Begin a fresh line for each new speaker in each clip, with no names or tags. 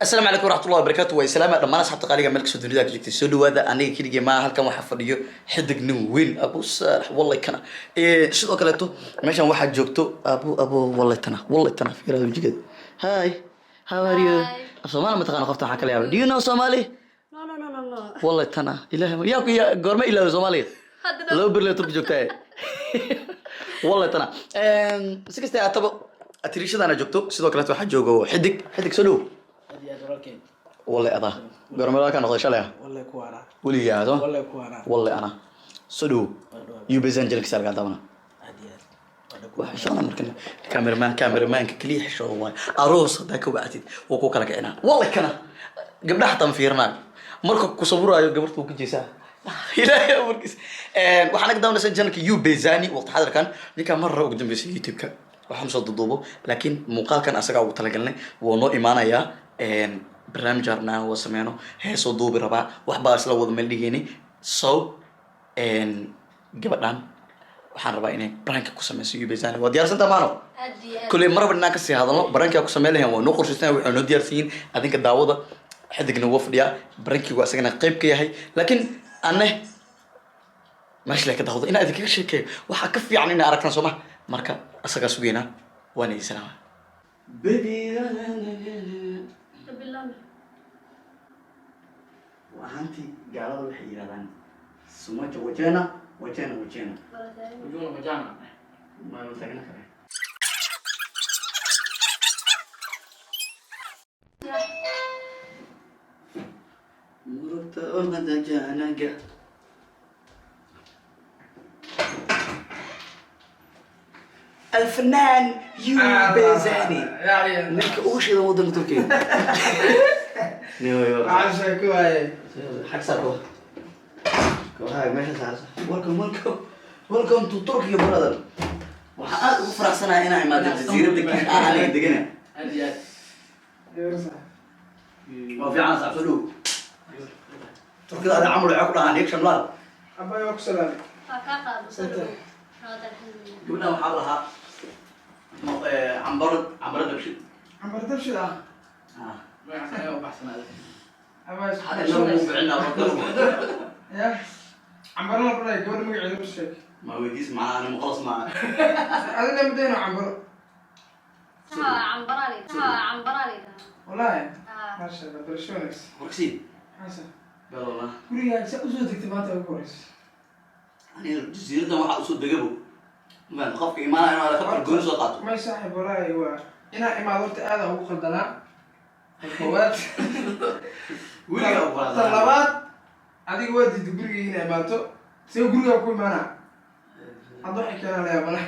Asalaamu calaykum waraxmatullahi wabarakaatu. Waa islaama dhammaan asxaabta qaaliga meel kastoo dunida ka joogtay. Soo dhawaada. Aniga keligii maaha, halkan waxaa fadhiyo xidig, nin weyn, Abu Saalax, wallay kana. Sidoo kaleeto meeshan waxaa joogto abu wallay tana, wallay tana, fiirada wajigeeda. Hi, how are you?
Hi.
Af Soomaali ma taqaano? Qofta waxaa kala yaabay. Do you know Somali?
No, no, no, no, no.
Wallay tana, ilahay yaa ku yaa goorma ilaawe Soomaaliga?
Haddana.
Laba berle Turki joogtaa, wallay tana. Si kasta aataba atirishadana joogto. Sidoo kaleeto waxaa joogo Xidig. Xidig, soo dhow.
Aad iyo aad, walaalkeen.
Wallay adaa goorma ka noqday? Shalay ah?
Wallahi kuwaana.
Weligaa soo.
Wallahi kuwaana.
Wallay ana soo dhow. Yubezan jelkiisa lagaa daawana.
Aad iyo aad.
Waa xishoona markan cameraman, cameramanka keliya xishooda waayo. Aroos haddaa ka wacdid, wuu ku kala kicinaa. Wallay kana gabdhaha xataa ma fiirinaayo marka ku sawiraayo, gabarta wuu ka jeesaa. Ilaahay amarkiis. Waxaa naga daawanaysaa channelka Yubezani. Waqti xadirkan ninkaa mar hore ugu dambeysay YouTube-ka waxaan soo duduubo, laakiin muuqaalkan asagaa ugu talagalnay. Wuu noo imaanayaa, barnaamij rabnaa waa sameyno, heesoo duubi rabaa, wax baa isla wada meel dhigeynay. So gabadhan waxaan rabaa inay prank ku sameyso Yubezani. Waa diyaarsantaa maano?
Aad iyo aad.
Kuley maraba inaan kasii hadalno, prankiga ku sameyn lahayn waa noo qorshaysan, waxay noo diyaarsan yihiin. Adinka daawada, xidigna wuu fadhiyaa, prankigu asagana qayb ka yahay, laakiin anne meesha la ka daawado inaa idinkaga sheekeeyo waxaa ka fiican inay aragtaan, soo ma? Marka asagaa sugeynaa. Waana idin salaama, baby.
Bilaabna.
Ahaantii gaalada waxay yidhahdaan sumaja wajena wajena wajena.
Ujuna majana.
Ma taagna kare. Murugta omadajanaga. الفنان يوبيزاني, ninka ugu shidan wadanka Turkiga.
Waxaan ku waayay.
Xag saar kowa kowaha meesha saar. Welcome, welcome, welcome to Turkey, brother. Waxaan aad ugu faraxsanahay inaa imaado jasiiradda kin aan aniga degana.
Aad iyo aad.
Waa fiican sax. Soo dhow. Turkida ada camal waxay ku dhahaan yeg shamlaal.
Abay, waa ku salaamay.
Waa kaa qaado, soo dhawow. Hada, alxamdulillah.
Gabadhan waxaa lahaa cambaro, cambaro dabshid.
Cambar dabshid ah.
Ah.
Abay.
Hada inagu muu ficilnaa.
Ya. Cambarada ku dhahay, gabadha magaceeda u sheeg.
Ma weydiis macnaha, ani muqalas maaha.
Adiga madayno cambaro.
Haa, cambaraan haa, cambaraan idhaha.
Wallahi.
Haa.
Maasha Allah, barasho wanaagsan.
Warksi.
Xasan.
Belowna.
Gurigaaga saa usoo degtay maanta ugu horeysa.
Aniga jasiiraddan waxaa usoo degabo maan qofka imaanaya inuu helicopter gooni soo qaato.
May saaxiib, wallaahi waa inaa imaado horta aadaan ugu qaldanaa. Tan koowaad.
Weligaa ugu
Tan
qaldanaa.
labaad, adiga waa diiday gurigayga inaa imaato. See gurigaa ku imaanaa? Hadda waxay keenaan layaa mala.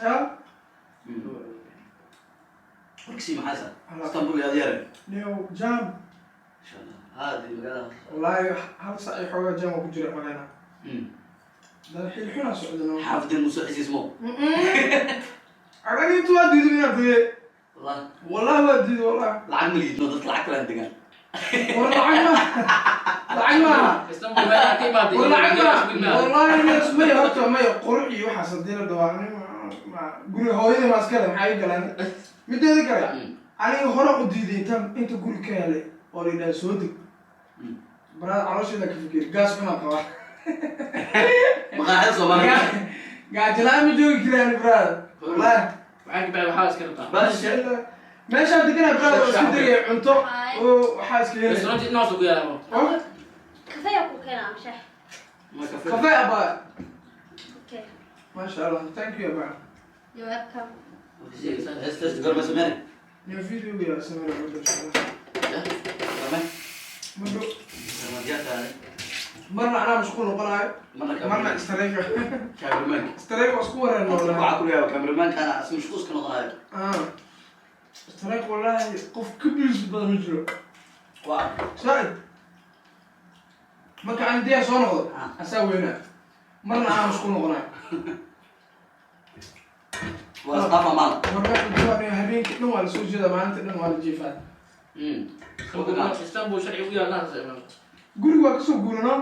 Ya.
Warksi, maxaa sa Istanbul yaad yare?
New jam.
Insha Allah haadi magaalada.
Wallaahi hal sac iyo xoogaa jam ku jira maleyna. Dad xil xunaa socda no.
Xaafidin muso xisiismo.
Anaga intu waa diiday inaan tagay.
Wallah.
Wallahi waa diiday, wallahi.
Lacag ma liidno, dadka lacag kale aan degaan.
War lacag ma, lacag maaha. War lacag ma, wallahi may horta may qurux iyo waxaas hadii la dhawaa guriga hooyadii ma iskale, maxaa ii galaan? Mideeda kale, aniga hore u diiday intaan inta guri ka helay oo la yidhaha soo deg. Baraad caloosheeda ka fikir, gaas cunaa qabaa.
Maqaaxida Soomaaliya.
Gaajo la-aan ma joogi karaan, baraad, wallahi. Meeshaan deganaa, baraad, oo isku degaya cunto oo waxaa iska helay.
Kafee ku keena ama shaah?
Kafee, abaa.
Okay.
Maasha Allah, thank you, abaa.
You're welcome.
Heestaas goorma sameyne?
New video yaa sameynaya muddo, insha Allah.
Goorme?
Muddo.
Goorma diyaartaade?
Marna anaa mashquul noqonayo.
Marna
marna istariiga.
Cameramanka.
Istariiga waa isku wareen.
Waxaa
Noolaa.
ku yaaba cameramankaana as mashquulka noqonayo.
Ah, istariiq, wallaahi qof ka biis badan ma jiro.
Waa.
Saaid marka aan diyaar soo noqdo, asaa weynaa, marna anaa mashquul noqonayo.
Waa isdhaaf amaana.
Marka intuu habeenkii dhan waa la soo jeedaa, maalinta dhan waa la jiifaa. Guriga waa kasoo guurano.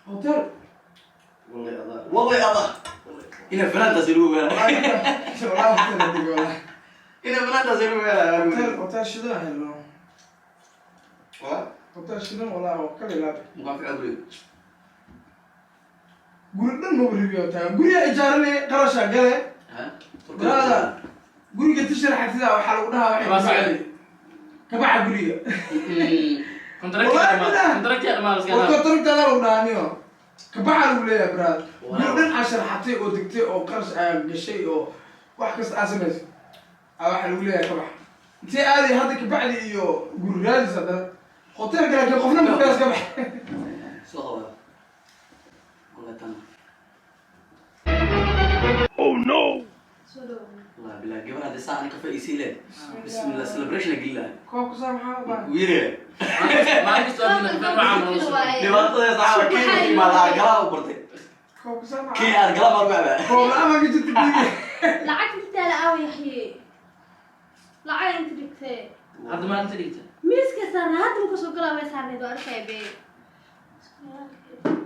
Hotel.
Wallahi Allah, wallahi Allah, ina fanaantaasi lagu ogaana.
Wallaahi hotel la dego, wallahi.
Ina fanaantaasi. Islaantaas inuu helaa.
Hotel, hotel shidan helno. Hotel shidan walaa oo kala ilaali.
Mukaan guriga.
Guri dhan ma ribiyo taagan. Guriga ijaaranay, qarasha gale.
Ha?
Brother, guriga tishar xagtida waxaa lagu dhahaa waxay
Waa
kabacdi. Kabaxa guriga.
Contract dhammaan iska
War contractada lagu dhahaa niyo. Kabaxa lagu leeyahay, brother. Guri dhan aa sharaxatay oo degtay oo qarash aa gashay oo wax kasta aa samaysay. Aa waxaa lagu leeyahay kabax. Intee aaday hadda kabacdi iyo guri raadis haddana. Hotelka laakiin qofna ma kaas kabax.
Soo qaba. Wallahi tan.
Soo dhawow.
Wallahi billahi, gabar hadda saa ka faa'iisay leed. Bismillah, celebration geli lahaa.
Koobka saa maxaa u baahan?
Wiire.
Maalin kasta oo
Waaye.
Dhibaatada saxaaba Kenya ku imaada galaa u bartay.
Koobka saa maxaa?
Kenya aad galaa baa lagu cabaa.
Koob la'aan baa ka jirta guriga.
Lacag inta la aaw Yaxye. Lacag inta dhigtay.
Hadda maalinta dhigta.
Miiska saarna hadda marka soo galaa way saarneed, waa arkay be.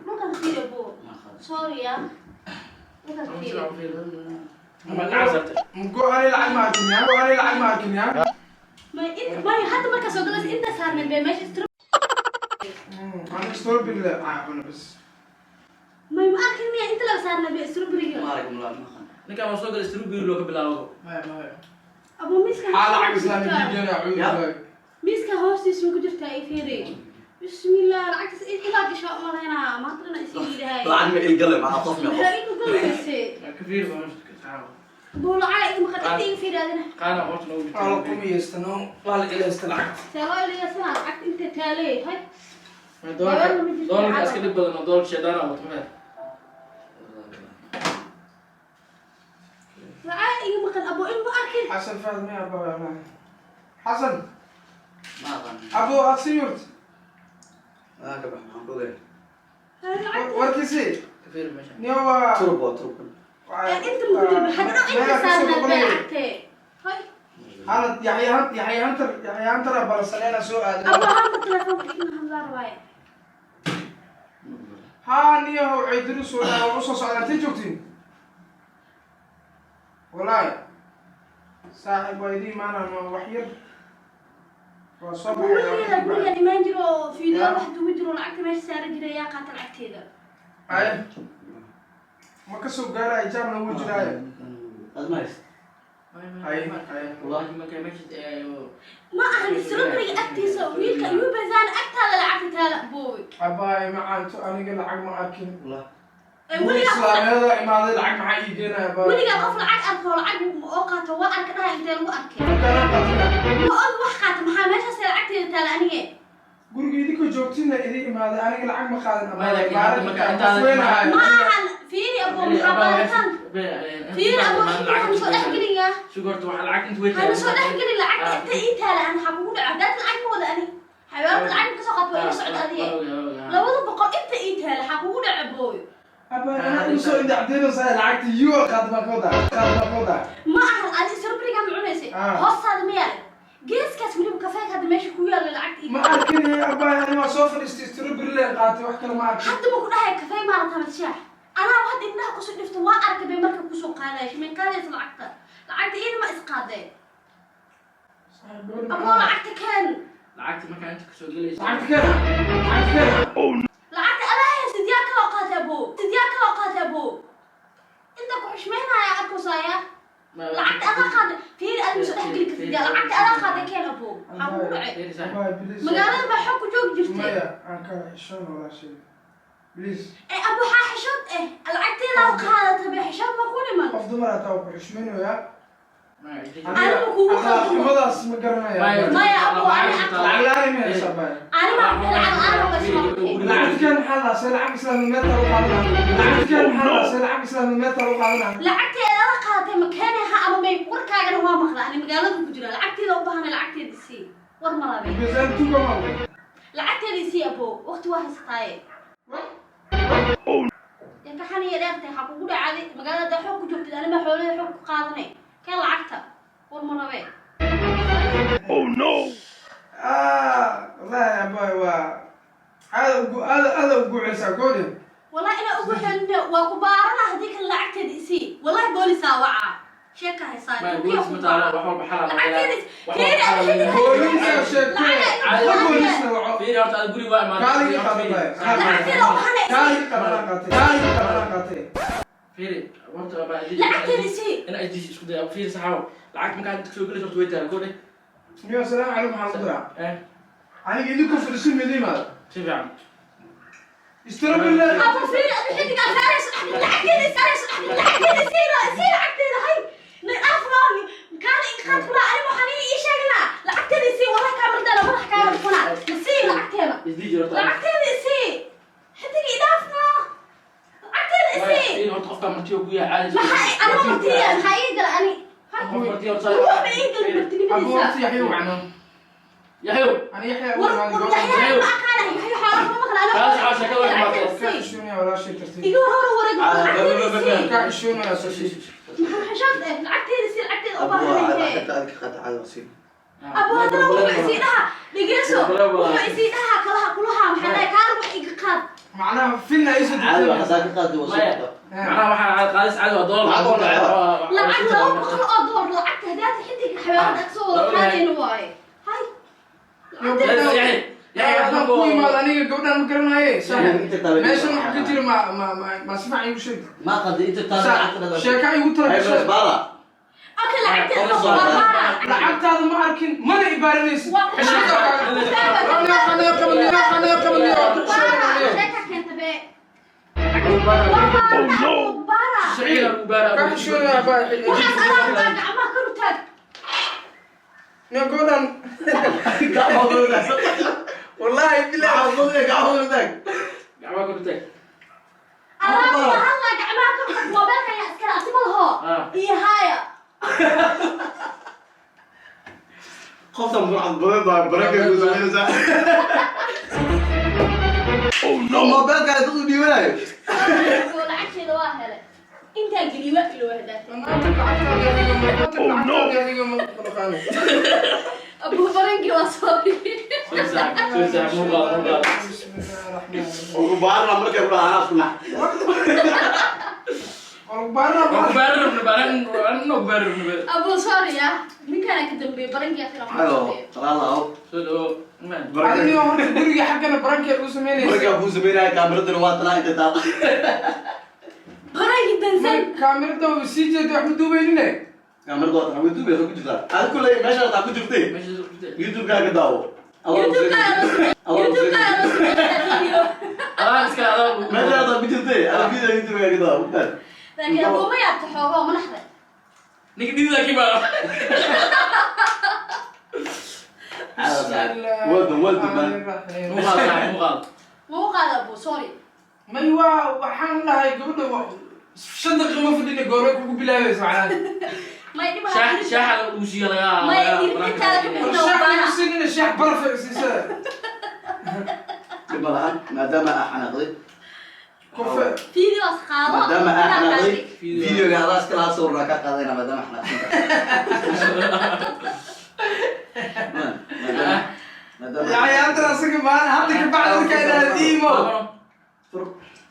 Dhulkan fiiri bo. Sorry ya. Dhulkan fiiri.
Ma kacasartay?
Mugo ani lacag ma arkin yaa. Mugo ani lacag ma arkin yaa.
May inta may hadda marka soo galaysa inta saarneed be meesha
Ani strawberry la ah cuna bas.
May ma arkin miya inta la saarneed be strawberry.
Ma arag ma ma.
Ninkaan waa soo galay, strawberry loo ka bilaabo.
Maya, maya.
Abu miiska.
Xaa lacag islaami diigana cudur.
Ya.
Miiska hoostiisa ku jirtaa ay fiiri. Bismillah, lacagtaas ilaa gasho malaynaa maanta dhan isii yidhahay.
Lacag ma ilgale ma qof ma qof.
Maxaa igu galayse?
Ka fiir baa meesha ka saaro.
Buu lacag igu maqan inta iga fiiri adina.
Qaana horta noogu
Waa la
jirta.
qumiyeystano, waa la ilaysta lacagta.
See loo ilaysanaa lacagta inta taalay hay.
Doolarka iska dhib badan oo doolarka shaydaana wato maxay.
Lacag iga maqan abo ilma arkin.
Xasan Fahad miya abaa walahi? Xasan,
Ma aqaan.
abo aad sii yurt.
Ah, ka bax maxaan ku ogahay.
Lacagta
Warkiisi,
Ka fiir meesha.
niyo waa
Turub waa turub.
inta ma ku jirba hadda inta saarneed be lacagtee hay.
Halad Yaxya Yaxya Hunter, Yaxya Hunter balansaneena soo aaday.
Abo hamba telefoonka ina hadlaa rabaaye.
Haa niyahow, ceydiri soo dhaa waa usoo socdaa, intee joogtiin? Wallaahi saaxiib waa idiin imaanaan wax yar waa soo
Abo weligeeda
baxay.
Gurigaan imaan jiro oo fiideo wax dugu jiro, lacagta meesha saaran jiray yaa qaata lacagteeda.
Ay ma ka soo gaaraya, jaamna wuu jiraayo.
Aad ma hayst.
Ay ay.
Wallahi markay meesha
Ma ahan strawberry agtiisa wiilka yubazaan agtaada lacagta taala booy.
Abaay macaanto, aniga lacag ma arkin.
Wallahi.
Ee
guri
weligaa qof
islaameeda imaaday, lacag maxaa ii geenaya abaay?
Weligaa qof lacag arko lacag oo qaato waa arka dhaha intee lagu arkay?
Markaan qaatina.
Ma og wax qaata maxaa meeshaas lacagteeda taala anige?
Guriga idinkoo joogtina idin imaaday, aniga lacag ma qaadan
Ma laakiin hadda marka
abaay.
intaadan
Weynahay.
Ma ahan, fiiri abo, maxaa baaritaan fiiri abo, hana soo dhex gelin.
Sugorta waxa lacag inta way.
Hana soo dhex gelin, lacagta inta ii taala an waxaa kugu dhaca hadaad lacag ma wada ani xayawaanka lacag ka soo qaato waa ila socda adiye 200 inta ii taala waxaa kugu dhaca booyo.
Abaay anaa igu soo indhacdeynaysaa, lacagta yuo qaad baan ka wadaa, qaad baan ka wadaa.
Ma ahan, adi strawberryga ma cunaysay?
Ah.
Hoostaada ma yaale geeskaas weliba kafeega hadda meesha ku yaalla lacagta ii
Ma arkin abaay, ani waa soo fadhiistay, strawberry leen qaatay, wax kale ma arkin.
Hadda ma ku dhahay kafee maarata madshax anaaba hadda indhaha kusoo dhifto waa arkay bay marka kusoo qaadaya shimay qaadaysa lacagta lacagta iyada ma isqaadee.
Saaxiib, gabadha
Aboo
maxaa-
lacagta keen.
Lacagta markaa inta kasoo gelaysa.
Lacagta keena, lacagta keena.
Lacagta adaa haysid, yaa kaloo qaatay aboo? Sid yaa kaloo qaatay aboo? Inta ku xushmeynaya arkusaya lacagta adaa qaaday, fiiri adiga soo dhex geli kartid yaa lacagta adaa qaaday keen aboo, maxaa kugu dhacay?
Abaay, please.
Magaalada baa xoog ku joogi jirtay.
Maya, aan kala xishoon walaashay, please.
Ee abo waxaa xishood eh lacagteedaa qaadata be xishood ma ku dhiman.
Qof dumar hataa waa ku xushmaynayaa.
Anigu kugu
Akhlaaq xumadaas ma garanaya.
Maya abo, ani
Lacag la'aan ma haysa abaay.
Ani ma lacag la'aan oo gasho.
Lacagta keen, maxaa la laasay lacag islaamimeed lagu qaadanaa? Lacagta keen, maxaa la laasay lacag islaamimeed lagu qaadanaa?
Lacagteeda la qaadatay ma keenay ha ama may? Warkaagana waa maqla, ani magaalada ku jira lacagteeda u baahanay, lacagteeda sii war malabe.
Bisaan tuga ma
Lacagteeda sii abo, waqti waa haysataaye. Yanka xaniya dheertay waxaa kugu dhacday magaalada xoog ku joogtid, anima xoolaha xoog ku qaadanay, keen lacagta war malabe.
Ah, wallahi abaay waa aada ugu aada aada ugu guucaysaa goodin.
Wallahi inaa ugu xelina waa ku baarana haddii kale lacagteeda isii, wallahi boolisaa wacaa. Sheeka haysaa.
Ma boolis ma taalo, wax walba xalaal.
Lacagteeda
Booliisa sheegtay.
Lacag-
War booliisna waco.
Fiiri, horta aad guri waa imaatay.
Kaaligii qadan baay.
Lacagteeda u bahanaysa.
Kaaligii qadan qaatay. Kaaligii qadan qaatay.
Fiiri, horta baa
Lacagteeda sii.
In ay dish isku day. Fiiri saxaawo, lacag markaa inta soo gelayso horta way taala koo dheh.
Niyo, assalaamu calaykum, waxaan ku diraa.
Eh.
Aniga idinku fadhiisan mid imaada.
Si fiican.
Istirabillah.
Abu, fiiri, adi xidigaa saarayso, lacagteeda saarayso, lacagteeda sii, sii lacagteeda. Hay afrooni kaana inqaad kula ani waxaan ii sheegnaa lacagteeda sii. Wallahi kaamirada madax kaaga dhufana. Sii lacagteeda.
Isdiji horta.
Lacagteeda sii, xidig idhaafna, lacagteeda sii.
Fiiri, horta qofka martiyo ku yahay caadi.
Maxaa anima martiya? Maxaa ii gala ani?
Qof martiyo horta.
Waxba ii galin
Abu
martinimadiisa.
horta Yaxya wacno.
Yaxyow.
Ani Yaxya
war
u
war
imaada.
Yaxyaa ma aqaana, Yaxya xoolaha ma maqla.
Taas waxaa sheekada way xumaatay.
Ka xishoonaya walaashay, tartiib.
Iga hor wareeg, lacagteeda sii.
Ka xishoonaya soo sii.
Maxaa xishood eh? Lacagteeda sii, lacagteeda u
Abu,
baahanayhe.
lacagta aad ka qaata caadi wasiin.
Abu, haddana wuxuu isii dhaha, dhegeyso, wuxuu isii dhaha kalaha kulaha, maxaa dhahay, kaala wax iga qaad.
Macnaha filna ay soo
Caadi
degtay.
waxaa saa ka qaadi wasiin.
Maya. Macnaha waxaa qaadis caadi waa doolar.
Lacag oo dhacay.
Lacag $200, lacagta hadaata xidiga xayawaanada ag soo wada qaadayna waaye. Hay, lacagteeda.
Yaxya, Yaxya.
Haddaan ku imaado aniga gabdhaan ma garanaye.
Inta taala.
Meeshan waxa ka jira ma si fiican iigu sheeg.
Ma qadi inta taala lacagta.
Sheeka igu tala gashay.
Baala.
Okay, lacagteeda waa baara.
Lacagtaada ma arkin, mana ibaaranaysid.
Waa ku
Xishoodka.
Sheeka keenta be. Waa baara, baara.
Siciid lagu baaraa.
Ka xishoonaya baa.
Waxaas adaa baa gacmaha kor u taag.
Niyo, gabadhan wallahi billahi.
Gacmaha kor u taag.
Alaab waa hadla, gacmaha kor u taag. Moobeelka ayaa iskale asima laho.
Ah.
Iyo haaya.
Qoftan burcad badan baa baraka ku samaynaysaa. Oh no. Mobilka dad u dhiibanayo.
Lacagteeda waa helay, intaa geliy waa ilo wahdaa.
Oh no.
Abu, barankii waa soo.
Soo saaxib, soo saaxib, muuqaal, muuqaal.
Ugu baarna markay ku dhahaan isku nax.
Waa ku baaran rabna, baaran, anna ku baaran rabna.
Abu, sorry ya, ninkaana ka dambeeyay barankii akhira.
Halo, talaalaw.
Soo dhawo. Man.
Adiga horta guriga xaggana barankeed u samaynaysa.
Markaa kuu sameynaya kaamiradana waa tanaa inta taal.
Barankii dansan.
Kaamirada way sii jeeda, wax ma duubaynine.
Kaamirada waa tanaa, way duubeysa ku jirtaa. Aad kuley meesha taa ku jirtay.
Meesha ku jirtay.
YouTube-kaaga daawo.
YouTube-ka loo sameeyay video.
Adaa iska adaa lagu.
Meesha taa ku jirtay. Aad video YouTube-kaaga daawo.
Laakiin abu ma yaabta xoogaa ma naxday.
Ninka dhidida kii baa.
Well done, well done, man.
Muuqaal saaxib, muuqaal.
Ma u qaada abu, sorry.
May, waa waxaan dhahay gabadha 5 daqiiqo ma fadhina, goormay kugu bilaabaysa macnaha?
May dhib.
Shaax, shaaxa lagu siiyo laga.
May intaada ka bixin.
Shaax igu siinina, shaax baraf ay siisada.
Dhib ma lahan, maadaama aa xanaaqday.
Kofe.
Videos qaado.
Maadaama aa xanaaqday,
Video.
videoga adaa iska lahaa, sawirnaa kaa qaadayna maadaama xanaaqsan. Maadaama
Yani hadda asaga maalin hadda ka bacdi markaa idhaahda diimo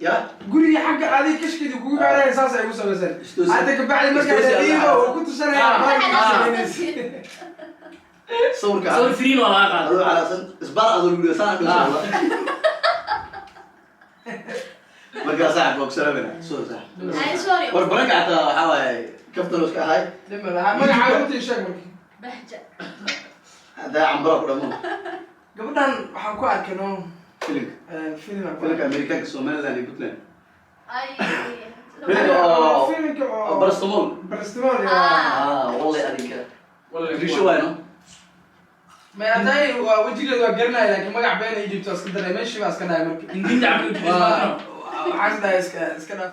ya
guriga xagga adiga kashkeedi kugu baaraya, saas ay ugu samaysan.
Istuusi.
Hadda ka bacdi markaa idhaahda diimo uu ku tusanaya baranka ku samaynaysa.
Sawirka
Sawir free waa laga qaaday.
adoo xanaaqsan isbaar adoo lagu dhigo saan dhigo. Markaa saaxib waa ku salaamayna, soo saaxib.
Ay, sorry.
War baranka xataa waxaa waaye kaftan iska ahay.
Dhima laha, magacaaga runtii sheeg marka.
Bahja.
Haddaa cambara ku dhamo.
Gabadhan waxaan ku arkay no
Filimka.
Film aan ku
Filimka
arkay.
Amerikaanka, Somaliland iyo Puntland.
Ay.
Filimka oo
Filimka oo
oo barastamol.
Barastamol ya.
Ah.
Ah, wallahi adinka
Wallahi.
risho waay no.
May hadday waa wejigeeda waa garanaya, laakiin magac been ay dhiibto iska daray, meeshii baa iska dhahay marka.
Indinta cabdi.
Waa waxaan is dhahay iska dhaaf.